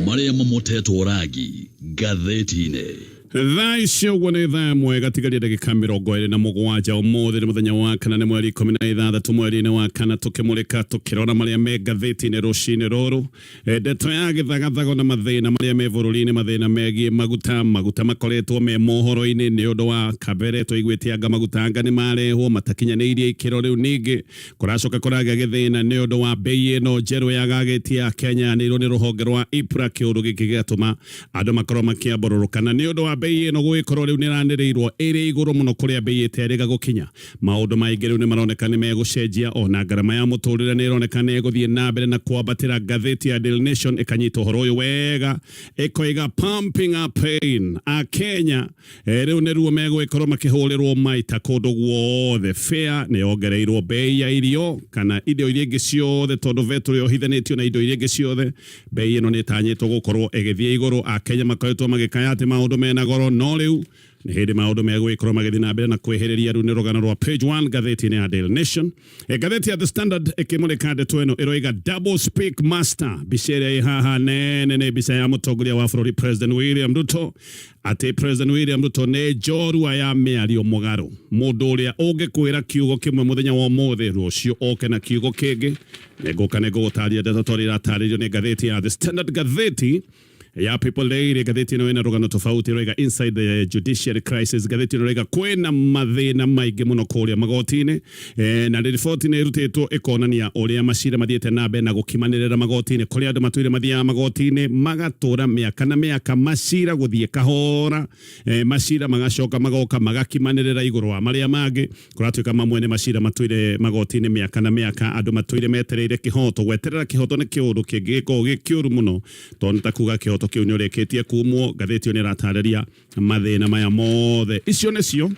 Marĩa mamotetwo rangi ngathĩti-inĩ. Thaa icio ũguo nĩ thaa ĩmwe gatigaria ndagĩka 27. Ũmũthĩ nĩ mũthenya wa kana, nĩ mweri 16 mweri-inĩ wa kana, tũkĩmũrĩka tũkĩrora marĩa me ngathĩti-inĩ rũcinĩ rũrũ. Ndeto ya gĩthagathago na mathĩna marĩa me bũrũri-inĩ, mathĩna megiĩ maguta, maguta makoretwo me mohoro-inĩ nĩ ũndũ wa kabere tũiguĩte anga maguta anga nĩ marehwo matakinyanĩirie ikĩro. Rĩu ningĩ kũracoka kũragĩa gĩthĩna nĩ ũndũ wa mbei ĩno njerũ yagagĩtie ya Kenya yanĩirwo nĩ rũhonge rwa EPRA. Kĩũndũ gĩkĩ gĩgatũma andũ makorwo makĩambororoka, na nĩ ũndũ wa mbei ĩno gũgĩkorwo rĩu nĩ ĩranĩrĩirwo ĩrĩ igũrũ mũno kũrĩa mbei ĩterĩga gũkinya. Maũndũ maingĩ rĩu nĩ maroneka nĩ megũcenjia, ona ngarama ya mũtũrĩre nĩ ĩroneka nĩ ĩgũthiĩ na mbere na kwambatĩra. Ngathĩti ya Daily Nation ĩkanyita ũhoro ũyũ wega, ĩkoiga pumping up pain, Akenya rĩu nĩ ruo megũgĩkorwo makĩhũrĩrwo maita kũndũ guothe. Fare nĩ yongereirwo, bei ya irio kana indo iria ingĩ ciothe, tondũ betũrũ yohithanĩtio na indo iria ingĩ ciothe. Bei ĩno nĩ ĩtanyĩtwo gũkorwo ĩgĩthiĩ igũrũ. Akenya makoretwo magĩkaya atĩ maũndũ mena goro, no rĩu nĩ hĩndĩ maũndũ megũgĩkorwo magĩthiĩ na mbere na kwĩhĩrĩria. Rĩu nĩ rũgano rwa page 1 ngathĩti-inĩ ya Daily Nation. Ngathĩti ya The Standard ĩkĩmũrĩka ndeto ĩno ĩroiga double speak master. Mbica ĩrĩa ĩ haha nene nĩ mbica ya mũtongoria wa bũrũri President William Ruto, atĩ President William Ruto nĩ njorua ya mĩario mũgarũ, mũndũ ũrĩa ũngĩkwĩra kiugo kĩmwe mũthenya wa ũmũthĩ, rũciũ oke na kiugo kĩngĩ. Nĩngũka nĩngũgũtarĩria ndeto torĩa iratarĩrio nĩ ngathĩti ya The Standard. Ngathĩti ya People Daily, ngathĩti ĩno ĩna rũgano tofauti, ĩroiga inside the judiciary crisis. Ngathĩti ĩno ĩroiga kwĩna mathĩna maingĩ mũno kũrĩa magoti-inĩ, na riboti nĩ ĩrutĩtwo ĩkonania ũrĩa macira mathiĩte na mbere na gũkimanĩrĩra magoti-inĩ, kũrĩa andũ matũire mathiaga magoti-inĩ magatũra mĩaka na mĩaka, macira gũthiĩ kahora, macira magacoka magoka magakimanĩrĩra igũrũ wa marĩa mangĩ. Kũratuĩka mamwe nĩ macira matũire magoti-inĩ mĩaka na mĩaka, andũ matũire metereire kĩhoto. Gweterera kĩhoto nĩ kĩũndũ kĩngĩ gĩkoragwo gĩ kĩũru mũno, tondũ nĩ ta kuga kĩhoto kĩu nĩ ũrĩkĩtie kumwo. Ngathĩti ĩyo nĩ ĩratarĩria mathĩna maya mothe. Icio nĩcio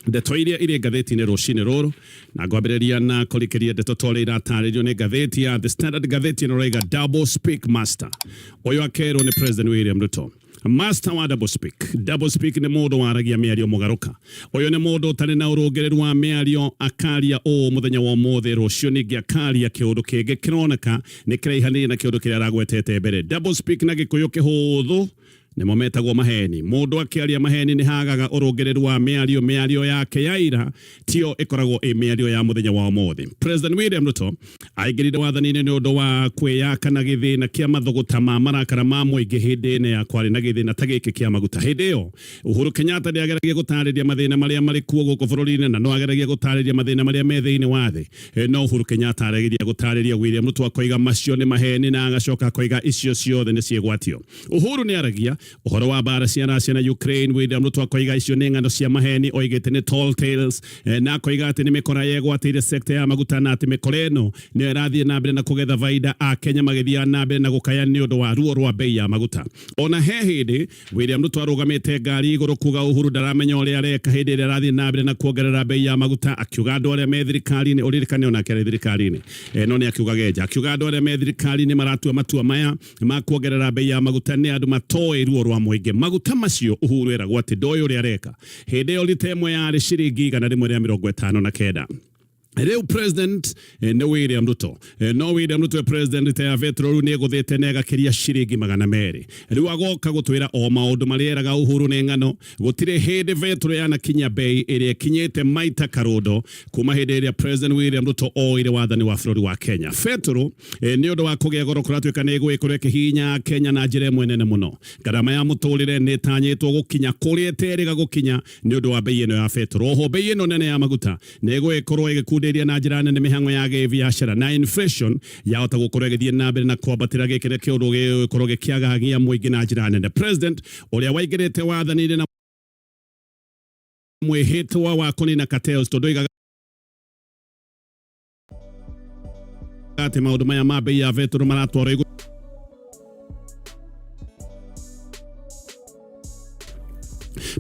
ndeto iria irĩ ngathĩti-inĩ rũcinĩ rũrũ, na ngwambĩrĩria na kũrikĩria ndeto ta ũrĩa iratarĩrio nĩ ngathĩti ya The Standard. Ngathĩti ĩno ĩroiga double speak master, ũyũ akerwo nĩ President William Ruto master wa double speak. Double speak nĩ mũndũ waragia mĩario mũgarũka. Ũyũ nĩ mũndũ ũtarĩ na ũrũngĩrĩru wa mĩario, akaria ũũ mũthenya wa ũmũthĩ, rũciũ ningĩ akaria kĩũndũ kĩngĩ kĩroneka nĩ kĩraihanĩrĩire na kĩũndũ kĩrĩa aragwetete mbere. Double speak na Gĩkũyũ kĩhũthũ nĩmo metagwo maheni. Mũndũ akĩaria maheni nĩ hagaga ũrũngĩrĩru wa mĩario, mĩario yake ya ira tiyo ĩkoragwo ĩ mĩario ya mũthenya wa ũmũthĩ. President William Ruto aingĩrire wathani-inĩ nĩ ũndũ wa kwĩyaka na gĩthĩna kĩa mathũgũta ma marakara ma mũingĩ hĩndĩ ĩno ya kwarĩ na gĩthĩna ta gĩkĩ kĩa maguta. Hĩndĩ ĩyo Uhuru Kenyatta ndĩageragia gũtarĩria mathĩna marĩa marĩ kuo gũkũ bũrũri-inĩ, na no ageragia gũtarĩria mathĩna marĩa me thĩinĩ wa thĩ. No Uhuru Kenyatta aregeria gũtarĩria William Ruto akoiga macio nĩ maheni, na agacoka akoiga icio ciothe nĩ ciĩgwatio. Uhuru nĩ aragia ũhoro wa mbara cia Russia na Ukraine, William Ruto akoiga icio nĩ ng'ano cia maheni, oigĩte nĩ tall tales, na akoiga atĩ nĩ mĩkora yegwatĩire sector ya maguta, na atĩ mĩkora ĩno nĩyo ĩrathiĩ na mbere na kũgetha baida, Akenya magĩthiaga na mbere na gũkaya nĩ ũndũ wa ruo rwa bei ya maguta. Ona he hĩndĩ William Ruto arũgamĩte ngari igũrũ kuga Uhuru ndaramenya ũrĩa areka hĩndĩ ĩrĩa arathiĩ na mbere na kuongerera bei ya maguta, akiuga andũ arĩa me thirikari-inĩ, ũririkane onake arĩ thirikari-inĩ, no nĩ akiuga genja, akiuga andũ arĩa me thirikari-inĩ maratua matua maya ma kuongerera bei ya maguta nĩ andũ matoĩ ruo rwa mũingĩ. Maguta macio Uhuru eragwo atĩ ndoĩ ũrĩa areka. Hĩndĩ ĩyo rita ĩmwe yarĩ ciringi 159. Rĩu president nĩ William Ruto. No William Ruto president, rita ya betro rĩu nĩ ĩgũthĩte na ĩgakĩria ciringi 200. Rĩu agoka gũtwĩra o maũndũ marĩa eraga Uhuru nĩ ng'ano. Gũtirĩ hĩndĩ betro yanakinya bei ĩrĩa ĩkinyĩte maita karũndo kuma hĩndĩ ĩrĩa President William Ruto oire wathani wa bũrũri wa Kenya. Betro nĩ ũndũ wa kũgĩa goro kũratuĩka nĩ ĩgũgĩkorwo ĩkĩhihinya Kenya na njĩra ĩmwe nene mũno. Ngarama ya mũtũrĩre nĩ ĩtanyĩtwo gũkinya kũrĩa ĩterĩga gũkinya nĩ ũndũ wa bei ĩno ya betro. Oho bei ĩno nene ya maguta nĩ ĩgũgĩkorwo ĩgĩkundĩria na njĩra nene mĩhang'o ya gĩbiacara, na inflation yahota gũkorwo ĩgĩthiĩ na mbere na kwambatĩra. Gĩkĩ nĩ kĩũndũ gĩgũkorwo gĩkĩagagia mũingĩ na njĩra nene. President ũrĩa waingĩrĩte wathani-inĩ na mwĩhĩtwa wa kũnina cartels, tondũ oigaga atĩ maũndũ maya ma bei ya betũrũ maratwarwo igũrũ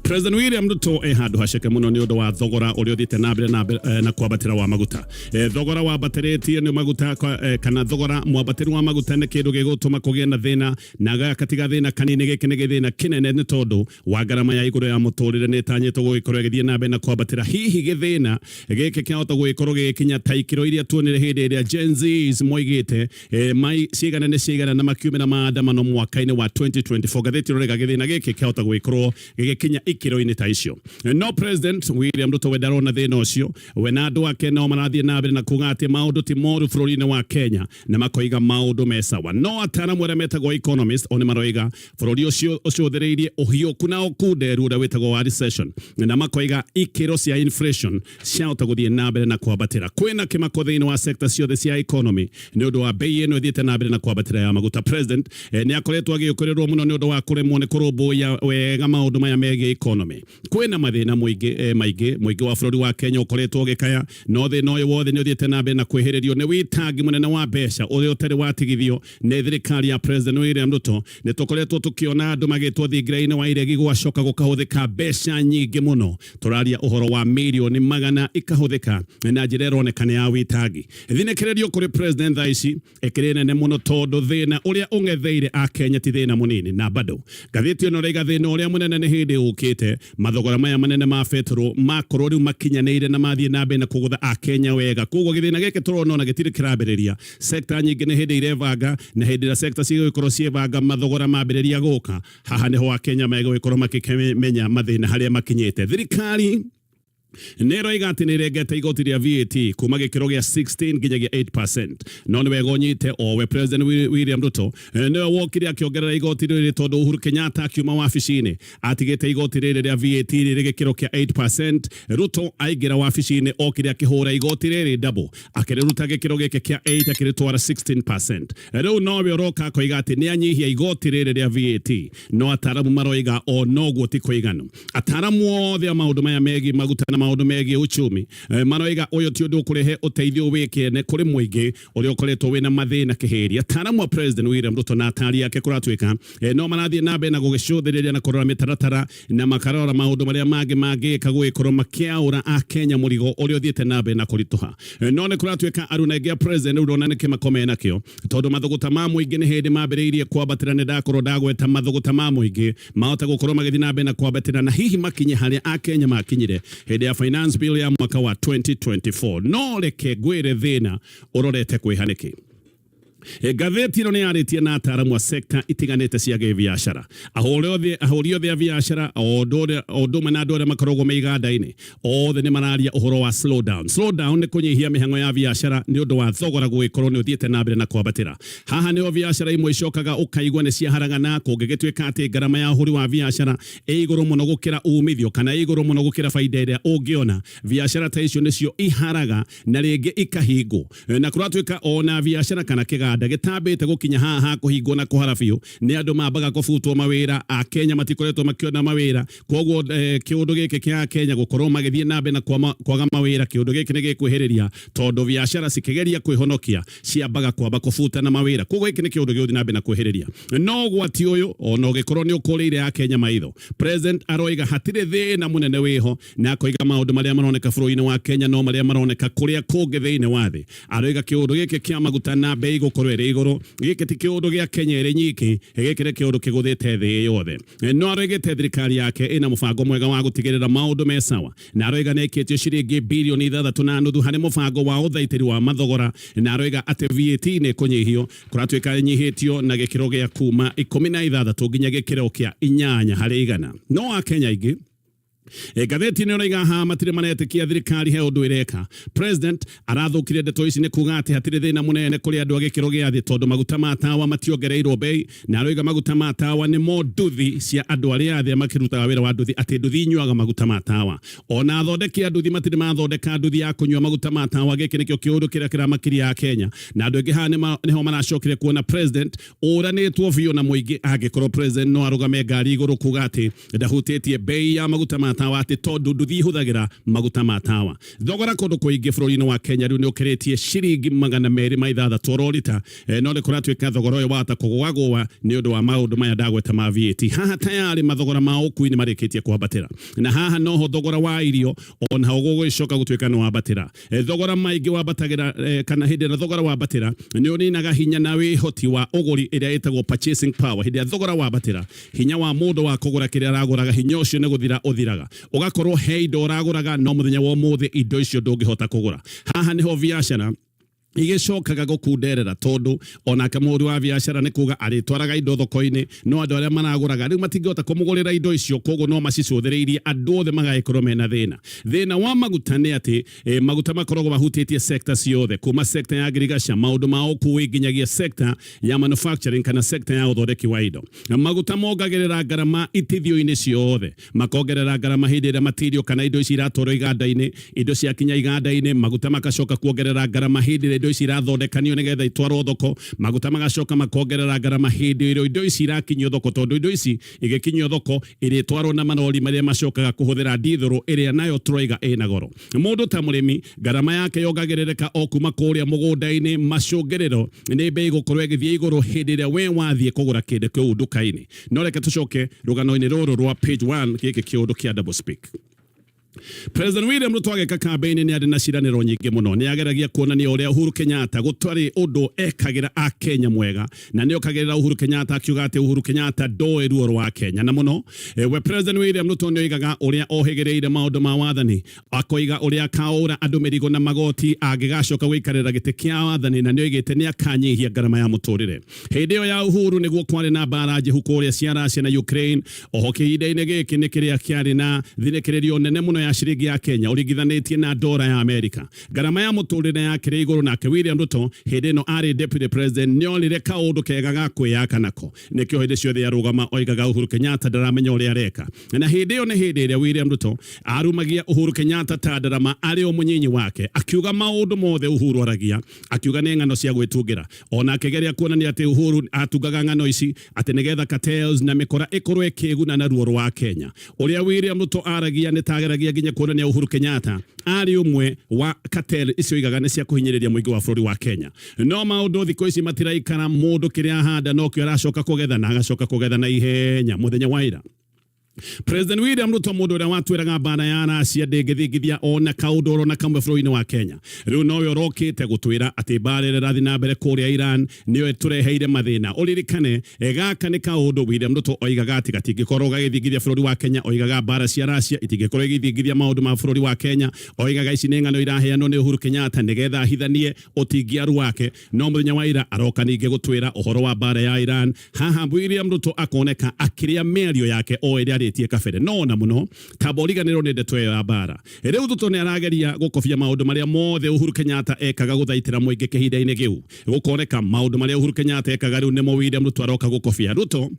President William Ruto e handũ haceke mũno nĩ ũndũ wa thogora ũrĩa ũthiĩte na mbere na mbere na kwambatĩra wa maguta. Thogora wambatĩrĩtie nĩ maguta kana thogora mwambatĩru wa maguta nĩ kĩndũ gĩgũtũma kũgĩe na thĩna, na gaka ti gathĩna kanini, gĩkĩ nĩ gĩthĩna kĩnene nĩ tondũ wa ngarama ya igũrũ ya mũtũrĩre nĩ ĩtanyĩtwo gũgĩkorwo ĩgĩthiĩ na mbere na kwambatĩra. Hihi gĩthĩna gĩkĩ kĩahota gũgĩkorwo gĩgĩkinya ta ikĩro iria tuonire hĩndĩ ĩrĩa Gen Zs moigĩte mai ciigana nĩ ciigana na makiumĩra maandamano mwaka-inĩ wa 2024? Ngathĩti ĩrorega gĩthĩna gĩkĩ kĩahota gũgĩkorwo gĩgĩkinya ikĩro-inĩ ta icio. No President William Ruto we ndarona thĩna ũcio. We na andũ ake nao marathiĩ na mbere na kuga atĩ maũndũ ti moru bũrũri-inĩ wa Kenya, na makoiga maũndũ me sawa. No ataaramu arĩa metagwo economist o nĩ maroiga bũrũri ũcio ũcũthĩrĩirie ũhiũku na ũkunderu ũrĩa wĩtagwo wa recession, na makoiga ikĩro cia inflation ciahota gũthiĩ na mbere na kwambatĩra. Kwĩna kĩmako thĩinĩ wa sector ciothe cia economy nĩ ũndũ wa bei ĩno ĩthiĩte na mbere na kwambatĩra ya maguta. President nĩ akoretwo agĩũkĩrĩrwo mũno nĩ ũndũ wa kũremwo nĩ kũrũmbũiya wega maũndũ maya megiĩ economy. Kwĩna mathĩna mũingĩ maingĩ, mũingĩ wa bũrũri wa Kenya ũkoretwo ũgĩkaya, no thĩna ũyũ wothe nĩ ũthiĩte na mbere na kwĩhĩrĩrio nĩ wĩitangi mũnene wa mbeca ũrĩa ũtarĩ watigithio nĩ thirikari ya President William Ruto. Nĩ tũkoretwo tũkĩona andũ magĩtwo thingira-inĩ wa iregi, gwacoka gũkahũthĩka mbeca nyingĩ mũno. Tũraria ũhoro wa mirioni magana ikahũthĩka na njĩra ĩroneka nĩ ya wĩitangi. Thinĩkĩrĩrio kũrĩ President thaa ici ĩkĩrĩ nene mũno, tondũ thĩna ũrĩa ũng'etheire Akenya ti thĩna mũnini. Na bado ngathĩti ĩno ĩraiga thĩna ũrĩa mũnene nĩ hĩndĩ ũkĩte mathogora maya manene ma betũrũ makorwo rĩu makinyanĩire na mathiĩ na mbere na kũgũtha Akenya wega. Koguo gĩthĩna gĩkĩ tũrona ona gĩtirĩ kĩrambĩrĩria. Sector nyingĩ nĩ hĩndĩ irebanga, na hĩndĩ ĩrĩa sector cigũgĩkorwo ciebanga mathogora mambĩrĩria gũka, haha nĩho Akenya megũgĩkorwo makĩmenya mathĩna harĩa makinyĩte. Thirikari nĩ ĩroiga atĩ nĩ ĩrengete igoti rĩa VAT kuma gĩkĩro gĩa 16 nginyagia 8%. No nĩ wega ũnyite owe President William Ruto nĩwe wokire akĩongerera igoti rĩrĩ, tondũ Uhuru Kenyatta akiuma wabici-inĩ atigĩte igoti rĩrĩ rĩa VAT rĩrĩ gĩkĩro kĩa 8%. Ruto aingĩra wabici-inĩ okire akĩhũra igoti rĩrĩ double, akĩrĩruta gĩkĩro gĩkĩ kĩa 8 akĩrĩtwara 16%. Rĩu nowe ũroka akoiga atĩ nĩ anyihia igoti rĩrĩ rĩa VAT, no ataramu maroiga o noguo ti kũiganu. Ataramu othe a maũndũ maya megiĩ maguta na maũndũ megiĩ uchumi maroiga ũyũ ti ũndũ ũkũrehe ũteithio wĩ kĩene kũrĩ mũingĩ ũrĩa ũkoretwo wĩna mathĩna kĩhĩri. Ataramu a President William Ruto na atari ake kũratuĩka no marathiĩ na mbere na gũgĩcũthĩrĩria na kũrora mĩtaratara na makarora maũndũ marĩa mangĩ mangĩka gũgĩkorwo makĩaũra Akenya mũrigo ũrĩa ũthiĩte na mbere na kũritũha. No nĩ kũratuĩka aruna aingĩ a President rĩu ndona nĩ kĩmako menakĩo, tondũ mathũgũta ma mũingĩ nĩ hĩndĩ mambĩrĩirie kwambatĩra. Nĩ ndakorwo ndagweta mathũgũta ma mũingĩ mahota gũkorwo magĩthiĩ na mbere na kwambatĩra na hihi makinye harĩa Akenya makinyire hĩndĩ ya finance bill ya mwaka wa 2024. No reke ngwĩre thĩna ũrorete kwĩha nĩkĩ. Ngathĩti ĩno nĩ yarĩtie na ataaramu a sector itiganĩte cia gĩbiacara, ahũri othe a biacara, o ũndũ ũmwe na andũ arĩa makoragwo me iganda-inĩ, othe nĩ mararia ũhoro wa slow down. Slow down nĩ kũnyihia mĩhang'o ya biacara nĩ ũndũ wa thogora gũgĩkorwo nĩ ũthiĩte na mbere na kwambatĩra. Haha nĩho biacara imwe icokaga ũkaigua nĩ ciaharagana, kũngĩgĩtuĩka atĩ ngarama ya ũhũri wa biacara ĩ igũrũ mũno gũkĩra umithio kana ĩ igũrũ mũno gũkĩra baida ĩrĩa ũngĩona. Biacara ta icio nĩcio iharaga na rĩngĩ ikahingwo. Na kũratuĩka ona biacara kana kĩganda gĩtambĩte gũkinya haha ha kũhingwo na kũhara biũ, nĩ andũ mambaga kũbutwo mawĩra. Akenya matikoretwo makĩona mawĩra, koguo kĩũndũ gĩkĩ kĩa Akenya gũkorwo magĩthiĩ na mbere na kwaga mawĩra, kĩũndũ gĩkĩ nĩ gĩkwĩhĩrĩria, tondũ biacara cikĩgeria kwĩhonokia ciambaga kwamba kũbutana mawĩra. Koguo gĩkĩ nĩ kĩũndũ gĩgũthiĩ na mbere na kwĩhĩrĩria. No ũgwati ũyũ ona ũgĩkorwo nĩ ũkũrĩire Akenya maitho, President aroiga hatirĩ thĩna mũnene wĩho, na akoiga maũndũ marĩa maroneka bũrũri-inĩ wa Kenya no marĩa maroneka kũrĩa kũngĩ thĩinĩ wa thĩ. Aroiga kĩũndũ gĩkĩ kĩa maguta na bei gũkorwo ĩrĩ igũrũ, gĩkĩ ti kĩũndũ gĩa Kenya ĩrĩ nyiki, gĩkĩ nĩ kĩũndũ kĩgũthĩte thĩ yothe. No aroigĩte thirikari yake ĩna mũbango mwega wa gũtigĩrĩra maũndũ me sawa, na aroiga nĩ ĩkĩtio ciringi bilioni 6.5 harĩ mũbango wa ũthaitĩri wa mathogora, na aroiga atĩ VAT nĩ ĩkũnyihio, kũratuĩka ĩnyihĩtio na gĩkĩro gĩa kuma 16 nginya gĩkĩro kĩa 8%. No Akenya aingĩ, ngathĩti ĩno ĩroiga haha matirĩ maretĩkia thirikari he ũndũ ĩreka. President arathũkirie ndeto ici nĩ kuga atĩ hatirĩ thĩna mũnene kũrĩ andũ a gĩkĩro gĩa thĩ, tondũ maguta ma tawa mationgereirwo bei, na aroiga maguta ma tawa nĩmo nduthi cia andũ arĩa athĩ makĩrutaga wĩra wa nduthi, atĩ nduthi inyuaga maguta ma tawa. Ona athondeki a nduthi matirĩ mathondeka nduthi ya kũnyua maguta ma tawa. Gĩkĩ nĩkĩo kĩũndũ kĩrĩa kĩramakiria Akenya, na andũ aingĩ haha nĩho maracokire kuona President ũranĩtwo biũ na mũingĩ. Angĩkorwo President no arũgame ngari igũrũ kuga atĩ ndahutĩtie bei ya maguta ma tawa atĩ tondũ nduthi ihũthagĩra maguta ma tawa. Thogora kũndũ kũingĩ bũrũri-inĩ wa Kenya rĩu nĩ ũkĩrĩtie ciringi 206 oro rita, no nĩ kũratuĩka thogora ũyũ wahota kũgũagũa nĩ ũndũ wa maũndũ maya ndagweta ma VAT. Haha tayarĩ mathogora ma ũkui nĩ marĩkĩtie kwambatĩra, na haha noho thogora wa irio ona ho gũgĩcoka gũtuĩka nĩ wambatĩra. Thogora maingĩ wambatagĩra, kana hĩndĩ ĩrĩa thogora wambatĩra nĩ ũninaga hinya na wĩhoti wa ũgũri ĩrĩa ĩtagwo purchasing power. Hĩndĩ ĩrĩa thogora wambatĩra, hinya wa mũndũ wa kũgũra kĩrĩa aragũraga, hinya ũcio nĩ gũthira ũthiraga, ũgakorwo he indo ũragũraga no mũthenya wa ũmũthĩ indo icio ndũngĩhota kũgũra. Haha nĩho biacara igĩcokaga gũkunderera, tondũ onake mũhũri wa biacara nĩ kuga arĩtwaraga indo thoko-inĩ, no andũ arĩa maragũraga rĩu matingĩhota kũmũgũrĩra indo icio, koguo no macicũthĩrĩirie andũ othe magagĩkorwo mena thĩna. Thĩna wa maguta nĩ atĩ maguta makoragwo mahutĩtie sector ciothe, kuma sector ya ngirigaca, maũndũ ma ũkui, nginyagia sector ya manufacturing kana sector ya ũthondeki wa indo. Maguta mongagĩrĩra ngarama itithio-inĩ ciothe, makongerera ngarama hĩndĩ ĩrĩa material kana indo ici iratwarwo iganda-inĩ, indo ciakinya iganda-inĩ maguta magacoka kuongerera ngarama hĩndĩ ĩrĩa indo ici irathondekanio nĩgetha itwarwo thoko, maguta magacoka makongerera ngarama hĩndĩ ĩrĩa indo ici irakinyio thoko, tondũ indo ici igĩkinyio thoko irĩtwarwo na marori marĩa macokaga kũhũthĩra ndithũrũ ĩrĩa nayo tũroiga ĩna goro. Mũndũ ta mũrĩmi ngarama yake yongagĩrĩrĩka o kuma kũrĩa mũgũnda-inĩ, macũngĩrĩro nĩ bei gũkorwo ĩgĩthiĩ igũrũ hĩndĩ ĩrĩa we wathiĩ kũgũra kĩndũ kĩu nduka-inĩ. No reke tũcoke rũgano-inĩ rũrũ rwa page 1 gĩkĩ kĩũndũ kĩa double speak. President William Ruto agĩka campaign nĩ arĩ na ciranĩro nyingĩ mũno, nĩ ageragia kuonania ũrĩa Uhuru Kenyatta gũtarĩ ũndũ ekagĩra akenya mwega, na nĩ okagĩrĩra Uhuru Kenyatta akiuga atĩ Uhuru Kenyatta ndoĩ ruo rwa Kenya na mũno. We President William Ruto nĩ oigaga ũrĩa ohĩgĩrĩire maũndũ ma wathani, akoiga ũrĩa akaũra andũ mĩrigo na magoti angĩgacoka gũikarĩra gĩtĩ kĩa wathani, na nĩ oigĩte nĩ akanyihia ngarama ya mũtũrĩre. Hĩndĩ ĩyo ya Uhuru nĩguo kwarĩ na mbara njĩhu kũrĩa cia Russia na Ukraine. Oho kĩhinda-inĩ gĩkĩ nĩ kĩrĩa kĩarĩ na thinĩkĩrĩrio nene mũno ya ciringi ya Kenya ũringithanĩtie na dora ya Amerika. Ngarama ya mũtũrĩre yakĩrĩ igũrũ, nake William Ruto hĩndĩ ĩno arĩ deputy president nĩ onire kaũndũ kega ga kwĩyaka nako, nĩkĩo hĩndĩ ciothe arũgama oigaga Uhuru Kenyatta ndaramenya ũrĩa areka. Na hĩndĩ ĩyo nĩ hĩndĩ ĩrĩa William Ruto arumagia Uhuru Kenyatta ta ndarama arĩ o mũnyinyi wake, akiuga maũndũ mothe Uhuru aragia, akiuga nĩ ng'ano cia gwĩtungĩra. Ona akĩgeria kuonania atĩ Uhuru atungaga ng'ano ici atĩ nĩgetha cartels na mĩkora ĩkorwo ĩkĩguna na ruo rwa Kenya. Ũrĩa William Ruto aragia nĩ tageragia nginya kuonania Uhuru Kenyatta arĩ ũmwe wa cartel icio igaga nĩ cia kũhinyĩrĩria mũingĩ wa bũrũri wa Kenya. No maũndũ thikũ ici matiraikara, mũndũ kĩrĩa ahanda nokĩo aracoka kũgetha, na agacoka kũgetha na ihenya. Mũthenya wa ira President William Ruto, mũndũ ũrĩa watwĩraga mbara ya Russia ndĩngĩthingithia ona kaũndũ oro na kamwe bũrũri-inĩ wa Kenya, rĩu nowe ũrokĩte gũtwĩra atĩ mbara ĩrĩa ĩrathiĩ na mbere kũrĩa Iran nĩyo ĩtũreheire mathĩna. Ũririkane gaka nĩ kaũndũ William Ruto oigaga atĩ gatingĩkorwo gagĩthingithia bũrũri wa Kenya, oigaga mbara cia Russia itingĩkorwo igĩthingithia maũndũ ma bũrũri wa Kenya, oigaga ici nĩ ng'ano iraheanwo nĩ Uhuru Kenyatta nĩgetha ahithanie ũtingiaru wake. No mũthenya wa ira aroka ningĩ gũtwĩra ũhoro wa mbara ya Iran. Haha William Ruto akoneka akĩrĩa mĩario yake o ĩrĩa arĩtie kabere, no ona mũno tamba ũriganĩrwo nĩ ndeto ĩyo ya mbara. Rĩu Ruto nĩ arageria gũkobia maũndũ marĩa mothe Uhuru Kenyatta ekaga gũthaitĩra mũingĩ kĩhinda-inĩ kĩu. Gũkoneka maũndũ marĩa Uhuru Kenyatta ekaga rĩu nĩmo William Ruto aroka gũkobia. Ruto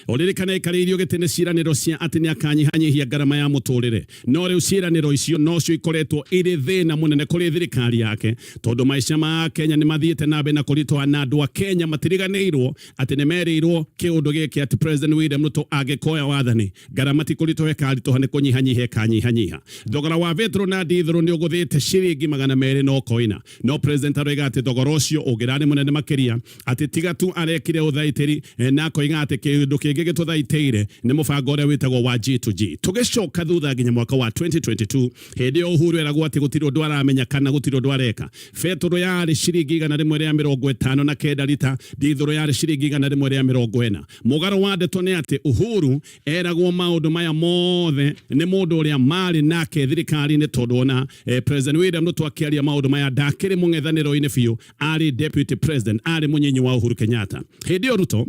ũririkane aikarĩirio gĩtĩ nĩ ciĩranĩro cia atĩ nĩ akanyihanyihia ngarama ya mũtũrĩre, no rĩu ciĩranĩro icio nocio ikoretwo irĩ thĩna mũnene kũrĩ thirikari yake, tondũ maica ma Kenya nĩ mathiĩte na mbere na kũritũha, na andũ a Kenya matiriganĩirwo atĩ nĩ merĩirwo kĩũndũ gĩkĩ atĩ President William Ruto angĩkoya wathani ngarama ti kũritũha ĩkaritũha, nĩ kũnyihanyiha ĩkanyihanyiha. Thogora wa betũrũ na ndithũrũ nĩ ũgũthĩte ciringi 204, no president aroiga atĩ thogora ũcio ũngĩrarĩ mũnene makĩria, atĩ tiga tu arekire ũthaitĩri, na akoiga atĩ kĩndũ kĩngĩ gĩtũthaitĩire nĩ mũbango ũrĩa wĩtagwo wa G2G. Tũgĩcoka thutha nginya mwaka wa 2022, hĩndĩ ĩyo Uhuru eragwo atĩ gũtirĩ ũndũ aramenya kana gũtirĩ ũndũ areka. Betũrũ yarĩ ciringi 159 rita, ndithũrũ yarĩ ciringi 140. Mũgarũ wa ndeto nĩ atĩ Uhuru eragwo maũndũ maya mothe nĩ mũndũ ũrĩa marĩ nake thirikari-inĩ, tondũ ona President William Ruto akĩaria maũndũ maya ndakĩrĩ mũng'ethanĩro-inĩ biũ, arĩ deputy president, arĩ mũnyinyi wa Uhuru Kenyatta. Hĩndĩ ĩyo Ruto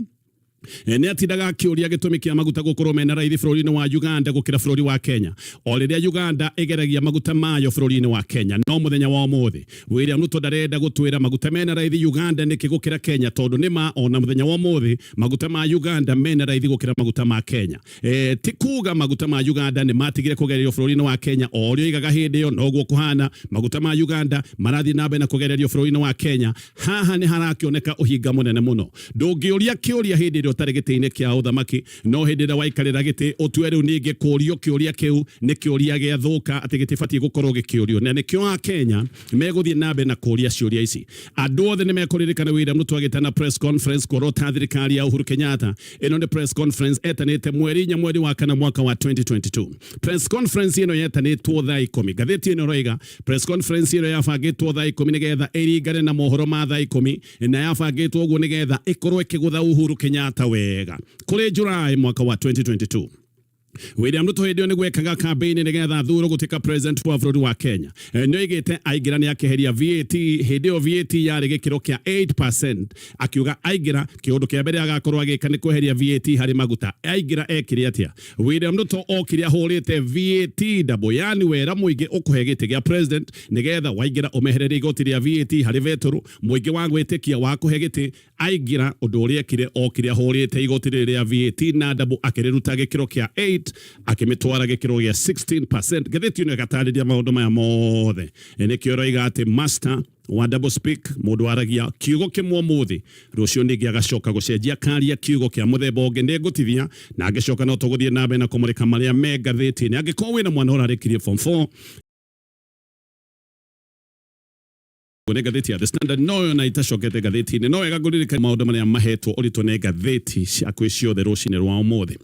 nĩ atindaga akĩũria gĩtũmi kĩa maguta gũkorwo mena raithi bũrũri-inĩ wa Uganda gũkĩra bũrũri wa Kenya, o rĩrĩa Uganda ĩgeragia maguta mayo bũrũri-inĩ wa Kenya. No mũthenya wa ũmũthĩ William Ruto ndarenda gũtwĩra maguta mena raithi Uganda nĩkĩ gũkĩra Kenya, tondũ nĩ ma ona mũthenya wa ũmũthĩ maguta ma Uganda mena raithi gũkĩra maguta ma Kenya. Ti kuga maguta ma Uganda nĩ matigire kũgererio bũrũri-inĩ wa Kenya, o ũrĩa oigaga hĩndĩ ĩyo noguo kũhana. Maguta ma Uganda marathiĩ na mbere na kũgererio bũrũri-inĩ wa Kenya. Haha nĩ harakĩoneka ũhinga mũnene mũno. Ndũngĩũria kĩũria hĩndĩ ĩrĩa ũtarĩ gĩtĩ-inĩ kĩa ũthamaki, no hĩndĩ ĩrĩa waikarĩra gĩtĩ ũtue rĩu ningĩ kũrio kĩũria kĩu nĩ kĩũria gĩathũka atĩ gĩtibatiĩ gũkorwo gĩkĩũrio. Na nĩkĩo Akenya megũthiĩ na mbere na kũria ciũria ici. Andũ othe nĩ mekũririkana William Ruto agĩtana press conference kuorota thirikari ya Uhuru Kenyatta. Ĩno nĩ press conference etanĩte mweri 4 mweri wa 4 mwaka wa 2022. Press conference ĩno yetanĩtwo thaa 10. Ngathĩti ĩno ĩroiga press conference ĩno yabangĩtwo thaa 10 nĩgetha ĩringane na mohoro ma thaa 10, na yabangĩtwo ũguo nĩgetha ĩkorwo ĩkĩgũtha Uhuru Kenyatta wega. Kũrĩ July mwaka wa 2022, William Ruto hĩndĩ ĩyo nĩguo ekaga campaign nĩgetha athurwo gũtuĩka president wa bũrũri wa Kenya. Nĩ oigĩte aingĩra nĩ akeheria VAT. Hĩndĩ ĩyo VAT yarĩ gĩkĩro kĩa 8%. Akiuga aingĩra kĩũndũ kĩa mbere agakorwo agĩka nĩ kweheria VAT harĩ maguta. Aingĩra ekire atĩa? William Ruto okire ahũrĩte VAT double, yani wera mũingĩ ũkũhe gĩtĩ gĩa president nĩgetha waingĩra ũmehererie igoti rĩa VAT harĩ betũrũ. Mũingĩ wa gwĩtĩkia wa kũhe gĩtĩ, aingĩra ũndũ ũrĩa ekire, okire ahũrĩte igoti rĩrĩ rĩa VAT na double, akĩrĩruta gĩkĩro kĩa 8 akĩmĩtwara gĩkĩro gĩa 16%. Ngathĩti ĩno ĩgatarĩria maũndũ maya mothe. Nĩkĩo ĩroiga atĩ master wa double speak, mũndũ waragia kiugo kĩmwe ũmũthĩ, rũciũ ningĩ agacoka gũcenjia karia kiugo kĩa mũthemba ũngĩ. Nĩ ngũtithia na ngĩcoka no tũgũthiĩ na mbere na kũmũrĩka marĩa me ngathĩti-inĩ. Angĩkorwo wĩna mwana ũrarĩkirie form 4, nĩ ngathĩti ya The Standard no yona itacokete ngathĩti-inĩ. No wega ngũririkania maũndũ marĩa mahetwo ũritũ nĩ ngathĩti ciakwĩ ciothe rũcinĩ rwa ũmũthĩ.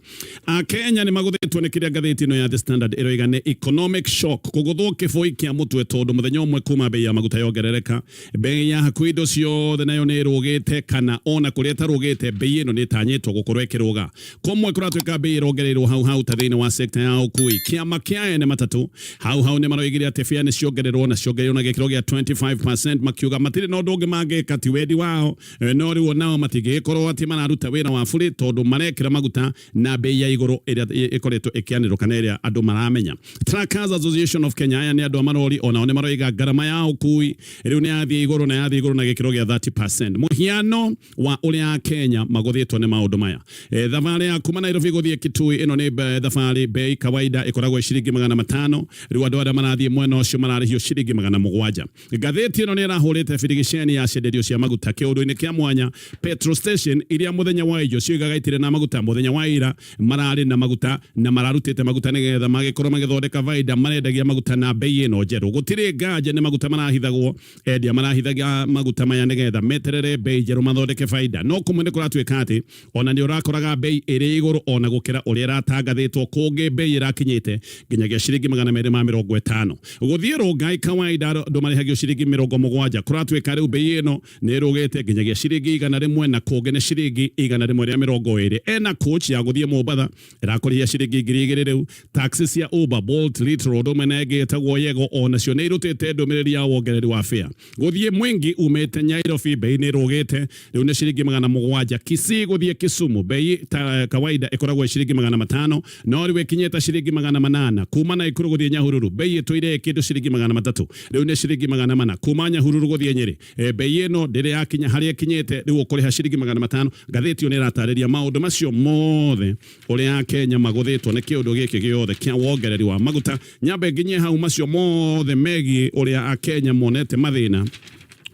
Akenya nĩ magũthĩtwo nĩ kĩrĩa ngathĩti ĩno ya The Standard ĩroiga nĩ economic shock, kũgũthwo kĩbũi kĩa mũtwe, tondũ mũthenya ũmwe kuma bei ya maguta yongerereka, bei ya hakuhĩ indo ciothe nayo nĩ ĩrũgĩte, kana ona kũrĩa ĩtarũgĩte bei ĩno nĩ ĩtanyĩtwo gũkorwo ĩkĩrũga. Kũmwe kũratuĩka bei ĩrongereirwo hau hau, ta thĩinĩ wa sekta ya ũkui. Kĩama kĩa ene matatũ hau hau nĩ maroigire atĩ fare nĩ ciongererwo, na ciongereirwo na gĩkĩro gĩa 25%, makiuga matirĩ na ũndũ ũngĩ mangĩka, ti wendi wao, no rĩu onao matingĩgĩkorwo atĩ mararuta wĩra wa bũrĩ tondũ marekĩra maguta na bei ya igũrũ ĩrĩa ĩkoretwo ĩkĩanĩrwo kana ĩrĩa andũ maramenya. Truckers Association of Kenya, aya nĩ andũ a marori, onao nĩ maroiga ngarama ya ũkui rĩu nĩ yathiĩ igũrũ, na yathiĩ igũrũ na gĩkĩro gĩa 30%. Mũhiano wa ũrĩa Kenya magũthĩtwo nĩ maũndũ maya, thabarĩ ya kuma Nairobi gũthiĩ Kitui, ĩno nĩ thabarĩ bei kawaida ĩkoragwo ciringi 500, rĩu andũ arĩa marathiĩ mwena ũcio mararĩhio ciringi 700. Ngathĩti ĩno nĩ ĩrahũrĩte birigiceni ya cienderio cia maguta kĩũndũ-inĩ kĩa mwanya, petrol station iria mũthenya wa ijo cioigaga itirĩ na maguta, mũthenya wa ira mararĩ na maguta na mararutĩte maguta nĩgetha magĩkorwo magĩthondeka baida, marendagia maguta na bei ĩno njerũ. Gũtirĩ nganja nĩ maguta marahithagwo, endia marahithagia maguta maya nĩgetha meterere bei njerũ mathondeke baida. No kũmwe nĩ kũratuĩka atĩ ona nĩ ũrakoraga bei ĩrĩ igũrũ ona gũkĩra ũrĩa ĩratangathĩtwo. Kũngĩ bei ĩrakinyĩte nginyagia ciringi 250. Gũthiĩ Rongai kawaida andũ marĩhagio ciringi 70, kũratuĩka rĩu bei ĩno nĩ ĩrũgĩte nginyagia ciringi 100, na kũngĩ nĩ ciringi 120. Ena coach ya gũthiĩ Mombatha ĩrakũrĩhia ciringi 2000 rĩu. Taxi cia Uber, Bolt, Lyft, ũndũ ũmwe na ĩngĩ ĩtagwo Yego, onacio nĩ irutĩte ndũmĩrĩri ya wongereri wa fare. Gũthiĩ Mwingi umĩte Nyairobi bei nĩ ĩrũgĩte, rĩu nĩ ciringi 700. Kisii gũthiĩ Kisumu bei ta kawaida ĩkoragwo ciringi 500, no rĩu ĩkinyĩte ciringi 800. Kuma Naikuru gũthiĩ Nyahururu bei ĩtũire kĩndũ ciringi 300, rĩu nĩ ciringi 400. Kuma Nyahururu gũthiĩ Nyĩrĩ, bei ĩno ndĩrĩ yakinya harĩa ĩkinyĩte, rĩu ũkũrĩha ciringi 500. Ngathĩti ĩyo nĩ ĩratarĩria maũndũ macio mothe, ũrĩa Kenya magũthĩtwo nĩ kĩũndũ gĩkĩ gĩothe kĩa wongereri wa maguta. Nyambe nginyie hau, macio mothe megiĩ ũrĩa Akenya monete mathĩna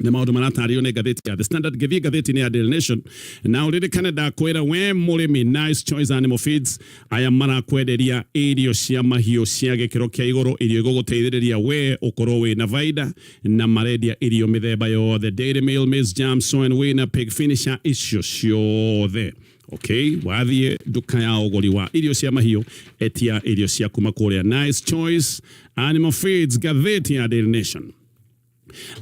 nĩ maũndũ maratarĩrio nĩ ngathĩti ya The Standard. Ngĩthiĩ ngathĩti-inĩ ya Daily Nation, na ũririkane ndakwĩra we mũrĩmi, Nice Choice Animal Feeds, aya marakwenderia irio cia mahiũ cia gĩkĩro kĩa igũrũ, irio igũgũteithĩrĩria we ũkorwo wĩna baida, na marendia irio mĩthemba yothe, dairy meal, maize jam, soy and winner, pig finisher, icio ciothe. Okay, wathiĩ nduka ya ũgũri wa irio cia mahiũ, etia irio cia kuma kũrĩa Nice Choice Animal Feeds. Ngathĩti ya Daily Nation,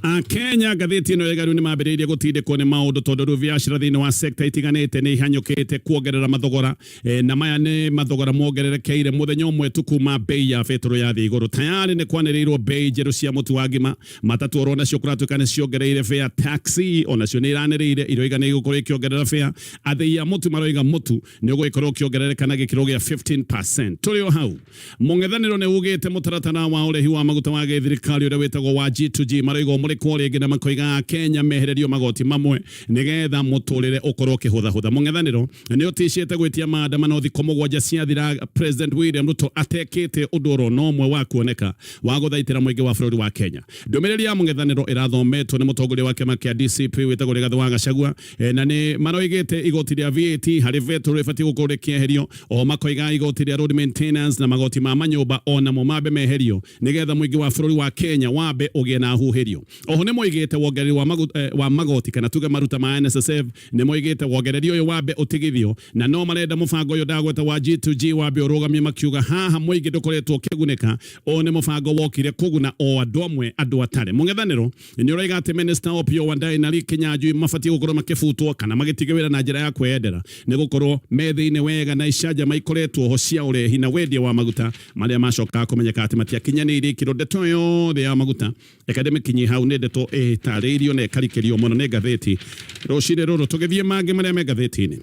Akenya, ngathĩti ĩno ĩga rĩu nĩ mambĩrĩirie gũtindĩkwo nĩ maũndũ, tondũ rĩu biacara thĩinĩ wa sekta itiganĩte nĩ ihanyũkĩte kuongerera mathogora, na maya nĩ mathogora mongererekeire mũthenya ũmwe tu kuma bei ya betũrũ yathiĩ igũrũ. Tayari nĩ kwanĩrĩirwo bei njerũ cia mũtu wa ngima. Matatũ oro nacio kũratuĩka nĩ ciongereire fare. Taxi onacio nĩ iranĩrĩire, iroiga nĩ igũkorwo ikĩongerera fare. Athĩi a mũtu maroiga mũtu nĩ ũgũgĩkorwo ũkĩongerereka na gĩkĩro gĩa 15%. Tũrĩ o hau, mũng'ethanĩro nĩ ugĩte mũtaratara wa ũrĩhi wa maguta wa gĩthirikari ũrĩa wĩtagwo wa G2G maroiga Maroiga ũmũrĩkwo rĩngĩ na makoiga Kenya mehererio magoti mamwe nĩgetha mũtũrĩre ũkorwo ũkĩhũthahũtha. Mũng'ethanĩro nĩ ũticĩte gwĩtia maandamano thikũ 7 ciathira President William Ruto atekĩte ũndũ oro na ũmwe wa kuoneka wa gũthaitĩra mũingĩ wa bũrũri wa Kenya. Ndũmĩrĩri ya mũng'ethanĩro ĩrathometwo nĩ mũtongoria wa kĩama kĩa DCP wĩtagwo Rigathĩ wa Gachagua, na nĩ maroigĩte igoti rĩa VAT harĩ betũrũ rĩbatiĩ gũkorwo rĩkĩeherio. Oho makoiga igoti rĩa road maintenance na magoti ma manyũmba onamo mambe meherio nĩgetha mũingĩ wa bũrũri wa Kenya wambe ũgĩe na huhĩrio. Oho nĩ moigĩte wongereri wa magoti kana tuge maruta ma NSSF, nĩ moigĩte wongereri ũyũ wambe ũtigithio, na no marenda mũbango ũyũ ndagweta wa G2G wambe ũrũgamie, makiuga haha mũingĩ ndũkoretwo ũkĩgunĩka. Ũyũ nĩ mũbango wokire kũguna o andũ amwe, andũ atarĩ. Mũng'ethanĩro nĩ ũroiga atĩ Minister Opiyo Wandayi na Lee Kinyanjui mabatiĩ gũkorwo makĩbutwo kana magĩtiga wĩra na njĩra ya kweyendera nĩ gũkorwo me thĩinĩ wega na icanjama ikoretwo ho cia ũrehi na wendia wa maguta marĩa macokaga kũmenyeka atĩ matiakinyanĩirie ikĩro. Ndeto yothe ya maguta reke ndĩmĩkinyie hau, nĩ ndeto ĩtarĩirio na ĩkarikĩrio mũno nĩ ngathĩti rũcinĩ rũrũ. Tũgĩthiĩ mangĩ marĩa me ngathĩti-inĩ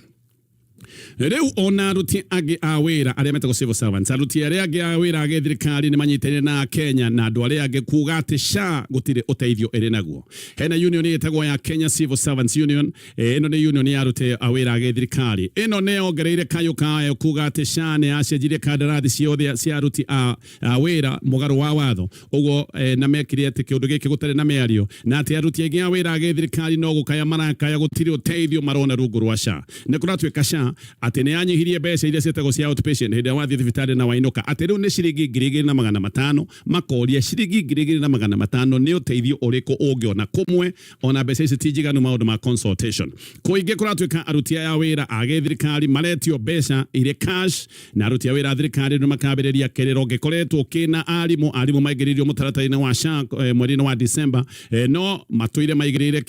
rĩu, ona aruti angĩ a wĩra arĩa metagwo civil servants, aruti arĩa angĩ a wĩra a gĩthirikari nĩ manyitanĩire na Kenya na andũ arĩa angĩ kuga atĩ SHA gũtirĩ ũteithio ĩrĩ naguo. Hena union ĩtagwo ya Kenya Civil Servants Union. Ĩno nĩ union ya aruti a wĩra a gĩthirikari. Ĩno nĩ yongereire kayũ kayo kuga atĩ SHA nĩ yacenjirie kandarathi ciothe cia aruti a wĩra mũgarũ wa watho ũguo, na mekire atĩ kĩũndũ gĩkĩ gũtarĩ na mĩario, na atĩ aruti aingĩ a wĩra a gĩthirikari no gũkaya marakaya gũtirĩ ũteithio marona rungu rwa SHA. Nĩ kũratuĩka SHA atĩ nĩ yanyihirie mbeca iria ciĩtagwo cia outpatient hĩndĩ ĩrĩa wathiĩ thibitarĩ na wainũka, atĩ rĩu nĩ ciringi 2,500. Makoria, ciringi 2,500 nĩ ũteithio ũrĩkũ ũngĩona kũmwe? Ona mbeca ici ti njiganu maũndũ ma consultation. Kũingĩ kũratuĩka aruti aya a wĩra a gĩthirikari maretio mbeca irĩ cash, na aruti a wĩra a thirikari nĩ makambĩrĩria kĩrĩro gĩkoretwo kĩna arimũ. Arimũ maingĩrĩirio mũtaratara-inĩ wa SHA mweri-inĩ wa December, no matũire maigĩrĩire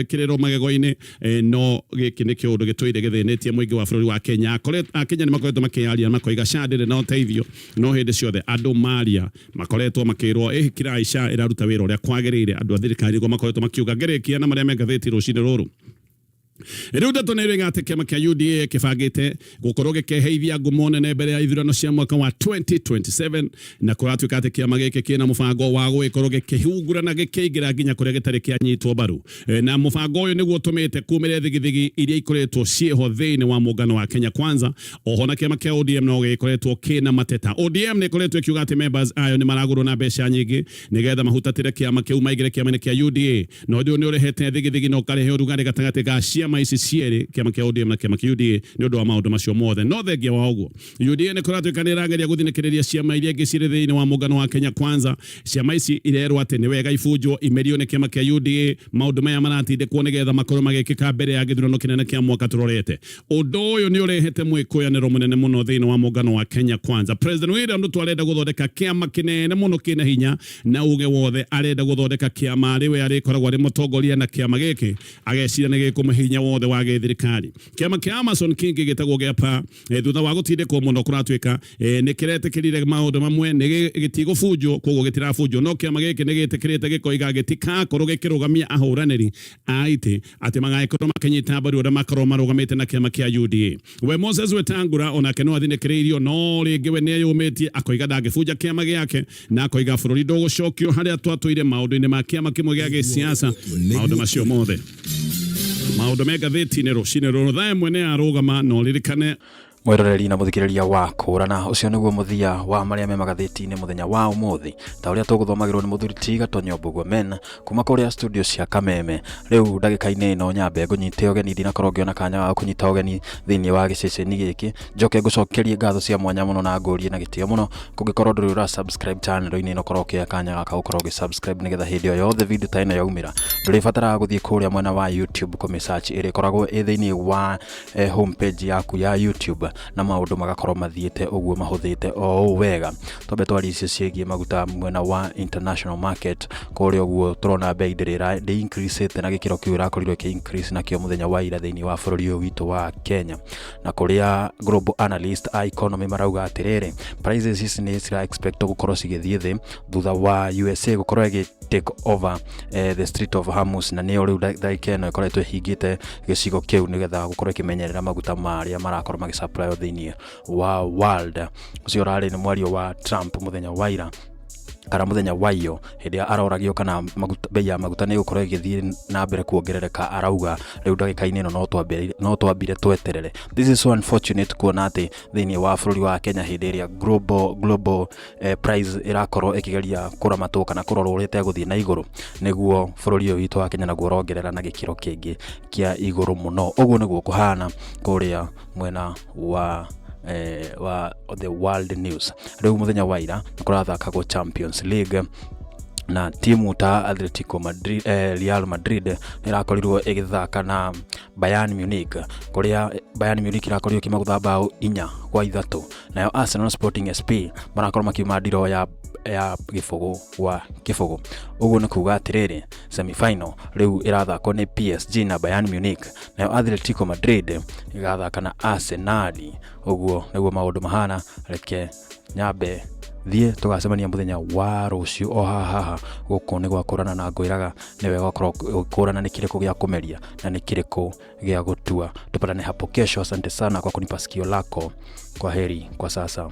kĩrĩro magego-inĩ, no gĩkĩ nĩ kĩũndũ gĩtũire gĩthĩnĩtie mũingĩ wa bũrũri wa Kenya. Akenya nĩ makoretwo makĩaria makoiga SHA ndĩrĩ na ũteithio, no hĩndĩ ciothe andũ maria makoretwo makĩrwo ĩhĩ kirai SHA ĩraruta wĩra ũrĩa kwagĩrĩire. Andũ a thirikari nĩguo makoretwo makiuga. Ngĩrĩkia na marĩa me ngathĩti rũcinĩ rũrũ, rĩu ndeto nĩ ĩroiga atĩ kĩama kĩa UDA kĩbangĩte gũkorwo gĩkĩheithia ngumo nene mbere ya ithurano cia mwaka wa 2027, na kũratuĩka atĩ kĩama gĩkĩ kĩna mũbango wa gũgĩkorwo gĩkĩhungura na gĩkĩingĩra nginya kũrĩa gĩtarĩ kĩanyitwo mbaru, na mũbango ũyũ nĩguo ũtũmĩte kumĩre thigithigi iria ikoretwo ciĩho thĩinĩ wa mũngano wa Kenya Kwanza. Oho na kĩama kĩa ODM no gĩkoretwo kĩna mateta. ODM nĩ ĩkoretwo ĩkiuga atĩ members ayo nĩ maragũrwo na mbeca nyingĩ nĩgetha mahutatĩre kĩama kĩu maingĩre kĩama-inĩ kĩa UDA, na ũndũ ũyũ nĩ ũrehete thigithigi na ũkarehe ũrugarĩ gatagatĩ ga ciama ici cierĩ, kĩama kĩa ODM na kĩama kĩa UDA, nĩ ũndũ wa maũndũ macio mothe. No thengia wa ũguo, UDA nĩ kũratuĩka nĩ ĩrageria gũthinĩkĩrĩria ciama iria ingĩ cirĩ thĩinĩ wa mũngano wa Kenya Kwanza. Ciama ici irerwo atĩ nĩ wega ibunjwo imerio nĩ kĩama kĩa UDA. Maũndũ maya maratindĩkwo nĩgetha makorwo magĩkĩka mbere ya gĩthurano kĩnene kĩa mwaka tũrorete. Ũndũ ũyũ nĩ ũrehete mwĩkũyanĩro mũnene mũno thĩinĩ wa mũngano wa Kenya Kwanza. President William Ruto arenda gũthondeka kĩama kĩnene mũno kĩna hinya na uge wothe. Arenda gũthondeka kĩama arĩ we arĩkoragwo arĩ mũtongoria, na kĩama gĩkĩ ageciria nĩ gĩkũmũhe hinya wothe wa gĩthirikari. Kĩama kĩa Amason Kingi gĩtagwo gĩa PA, thutha wa gũtindĩkwo mũno kũratuĩka nĩ kĩretĩkĩrire maũndũ mamwe, nĩ gĩtigũbunjwo, koguo gĩtirabunjwo, no kĩama gĩkĩ nĩ gĩtĩkĩrĩte gĩkoiga gĩtikakorwo gĩkĩrũgamia ahũranĩri a itĩ atĩ magagĩkorwo makĩnyita mbaru arĩa makorwo marũgamĩte na kĩama kĩa UDA. We Moses Wetangula onake no athinĩkĩrĩirio, no rĩngĩ we nĩeyũmĩtie akoiga ndangĩbunja kĩama gĩake, na akoiga bũrũri ndũgũcokio harĩa twatũire maũndũ-inĩ ma kĩama kĩmwe gĩa gĩsiasa. Maũndũ macio mothe, maũndũ me ngathĩti-inĩ rũcinĩ rũrũ. Thaa 1 nĩ yarũgama, na ũririkane Mwĩroreri na mũthikĩrĩria wa kũrana, ũcio nĩguo mũthia wa marĩa me magathĩti-inĩ mũthenya wa ũmũthĩ, ta ũrĩa tũgũthomagĩrwo nĩ mũthuri ti Gatonyo Mbugua Men kuma kũrĩa studio cia Kameme. Rĩu ndagĩka-inĩ ĩno nyambe ngũnyite ũgeni, ndinakorwo ngĩona kanya ga kũnyita ũgeni thĩinĩ wa gĩceceni gĩkĩ. Njoke ngũcokerie ngatho cia mwanya mũno na ngũrie na gĩtĩo mũno, kũngĩkorwo ndũrĩ ũra subscribe channel-inĩ ĩno, korwo ũkĩoya kanya gaka gũkorwo ũgĩ subscribe, nĩgetha hĩndĩ o yothe video ta ĩno yaumĩra ndũrĩbataraga gũthiĩ kũrĩa mwena wa YouTube kũmĩ search, ĩrĩkoragwo ĩ thĩinĩ wa homepage yaku ya YouTube na maũndũ magakorwo mathiĩte ũguo mahũthĩte o ũũ wega. Twambe twarie icio ciĩgiĩ maguta mwena wa international market. Kũrĩa ũguo tũrona bei ndĩrĩ ndĩ increase na gĩkĩro kĩu ĩrakorirwo ĩkĩ increase nakĩo mũthenya wa ira thĩinĩ wa bũrũri ũyũ witũ wa Kenya, na kũrĩa global analyst a economy marauga atĩrĩrĩ, prices ici nĩ cira expect gũkorwo cigĩthiĩ thĩ thutha wa USA gũkorwo ĩgĩ take over the Strait of Hormuz, na nĩyo rĩu ndagĩka ĩno ĩkoretwo ĩhingĩte gĩcigo kĩu nĩgetha gũkorwo ĩkĩmenyerera maguta marĩa marakorwo magĩsupply thĩinĩ wa world. Ũcio ũrarĩ nĩ mwario wa Trump mũthenya wa ira. Kana mũthenya wa iyo hĩndĩ ĩrĩa aroragio kana maguta, bei ya maguta nĩ ĩgũkorwo ĩgĩthiĩ na mbere kuongerereka, arauga rĩu ndagĩka-inĩ ĩno no twambire tweterere. This is so unfortunate kuona atĩ thĩinĩ wa bũrũri wa Kenya hĩndĩ ĩrĩa global price ĩrakorwo ĩkĩgeria kũramatwo kana kũrorwo ũrĩa ĩtegũthiĩ na igũrũ, nĩguo bũrũri ũyũ witũ wa Kenya naguo ũrongerera na gĩkĩro kĩngĩ kĩa igũrũ mũno. Ũguo nĩguo kũhana kũrĩa mwena wa the world news. Rĩu mũthenya wa ira nĩ kũrathakagwo Champions League na timu ta Atletico Madrid, Real Madrid nĩ ĩrakorirwo ĩgĩthaka na Bayern Munich, kũrĩa Bayern Munich ĩrakorirwo ĩkĩmagũtha bao 4-3. Nayo Arsenal na Sporting SP marakorwo makiuma ndiro ya 0-0. Ũguo nĩ kuga atĩrĩrĩ, semi-final rĩu ĩrathakwo nĩ PSG na Bayern Munich, nayo Atletico Madrid ĩgathaka na Arsenal. Ũguo nĩguo maũndũ mahana. Reke nyambe thiĩ, tũgacemania mũthenya wa rũciũ o haha haha. Gũkũ nĩ gwakũrana na ngwĩraga nĩ wega ũkorwo ũkũrana nĩ kĩrĩkũ gĩa kũmeria na nĩ kĩrĩkũ gĩa gũtua. Tupatane hapo kesho. Asante sana kwa kunipa sikio lako. Kwa heri kwa sasa.